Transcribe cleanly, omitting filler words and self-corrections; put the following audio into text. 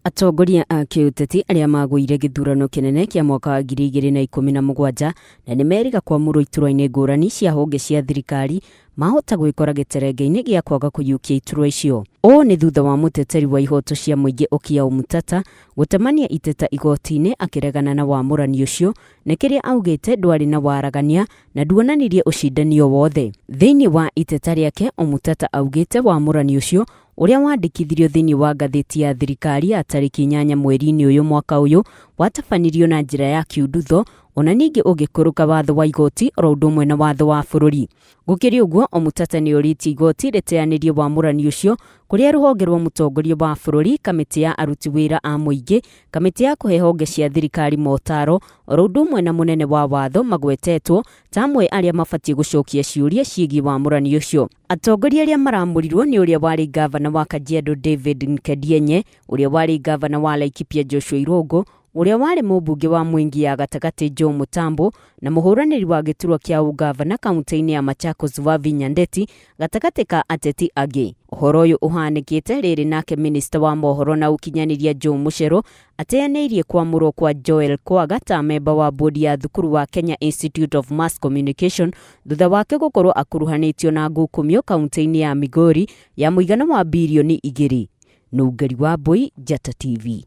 Atongoria a kĩũteti arĩa magũire gĩthurano kĩnene kĩa mwaka wa 2017 na nĩmerĩga kwamũrwo iturwa-inĩ ngũrani cia honge cia thirikari mahota gwĩkora gĩterenge-inĩ gĩa kwaga kũiyũkia iturwa icio. Ũũ nĩ thutha wa mũteteri wa ihoto cia mũingĩ Okiya Omtatah gũtemania iteta igoti-inĩ akĩregana na wamũrani ũcio na kĩrĩa augĩte ndwarĩ na waragania na nduonanirie ũcindani o wothe. Thĩinĩ wa iteta rĩake Omtatah augĩte wamũrani ũcio ũrĩa wandĩkithirio thĩinĩ wa ngathĩti ya thirikari ya tarĩki 8 mweri-inĩ ũyũ mwaka ũyũ watabanirio na njĩra ya kiundutho ona ningĩ ũgĩkũrũka watho wa igoti oro ũndũ ũmwe na watho wa bũrũri. Gũkĩrĩ ũguo, Omtatah nĩ orĩtie igoti rĩteanĩrie wamũrani ũcio kũrĩa rũhonge rwa mũtongoria wa bũrũri, kamĩtĩ ya aruti wĩra a mũingĩ, kamĩtĩ ya kũhe honge cia thirikari motaro oro ũndũ ũmwe na mũnene wa watho magwetetwo ta amwe arĩa mabatiĩ gũcokia ciũria ciĩgiĩ wamũrani ũcio. Atongoria arĩa maramũrirwo nĩ ũrĩa warĩ ngavana wa Kajiado David Nkedienye, ũrĩa warĩ ngavana wa Laikipia Joshua Irũngũ, ũrĩa warĩ mũmbunge wa Mwingi ya gatagatĩ Joe Mutambo na mũhũranĩri wa gĩturwa kĩa ũngavana kaunti-inĩ ya Machakos Wavi Nyandeti gatagatĩ ka ateti angĩ. Ũhoro ũyũ ũhanĩkĩte rĩrĩ nake minista wa mohoro na ũkinyanĩria Joe Mucheru ateanĩirie kwamũrwo kwa Joel Kwaga ta memba wa bodi ya thukuru wa Kenya Institute of Mass Communication thutha wake gũkorwo akuruhanĩtio na ngukumio kaunti-inĩ ya Migori ya mũigana wa birioni 2. Nũngari wa Mbui, Njata TV.